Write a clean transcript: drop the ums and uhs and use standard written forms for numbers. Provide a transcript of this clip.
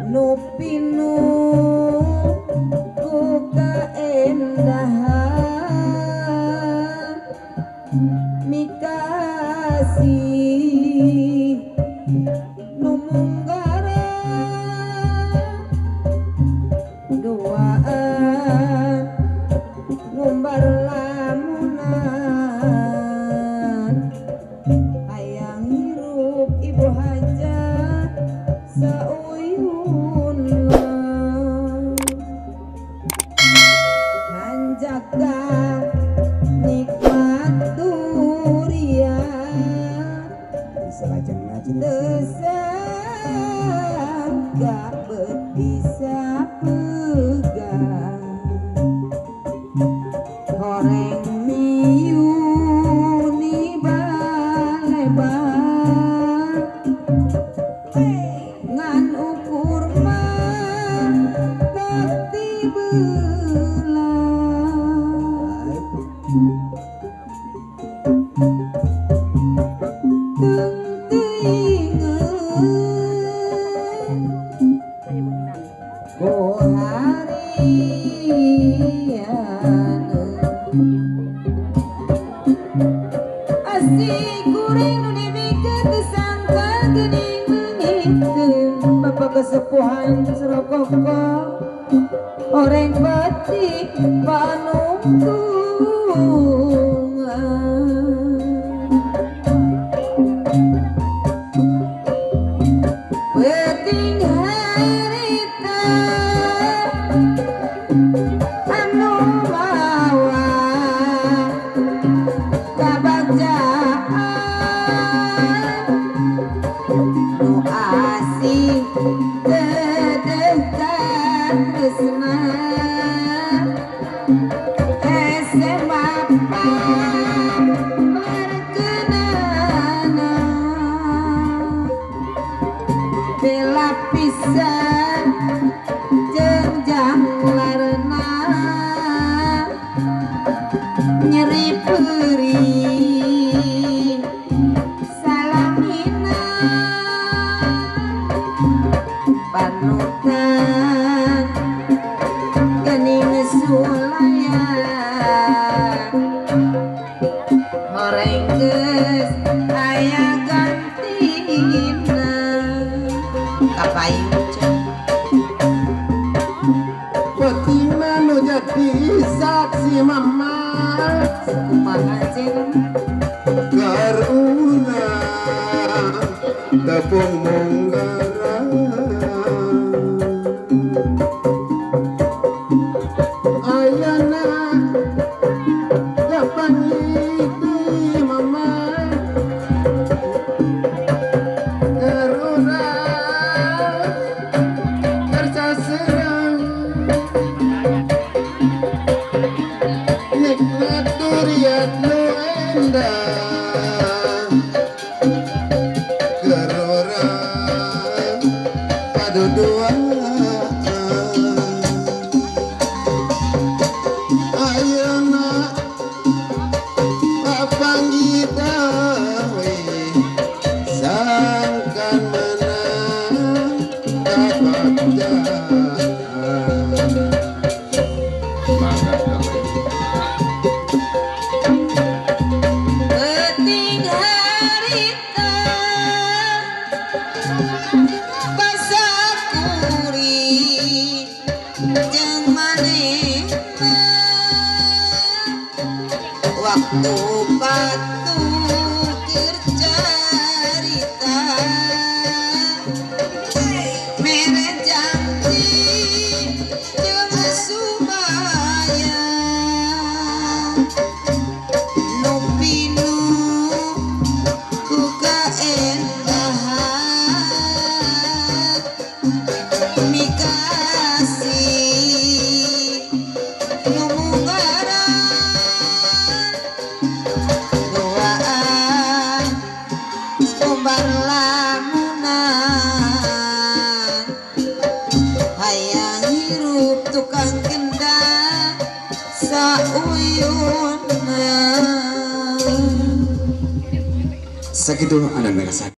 Nu pinu ku kaendahan mikasih nu munggara duaan ngumbar lamunan hayang hirup ibu hajat sauyun hanjaka nikmat durian tesangga bet bisa pegang horeng miuni balebar ngan ukur mah bakti belah Kesepuhan serokoko oreng batik panungtungan peting harita anu mawa kabagjaan nu asih pisan jengjang larena nyeri perih salamina panutan gening sulayan horeng geus aya gantina Betina nu jadi saksi mama kumaha jeung karuna tepung munggara ayana kapanggih deui mama karuna nikmat durian nu endah gerora paduduaan ayeuna papanggih dawe sangkan menang kabagjaan. Waktu batu kercarita mere janji jeung subaya nu pinu ku kaendahan mikasih nu munggara lamunan hayang hirup tukang kendang sauyuna. Sakitu anda merasa.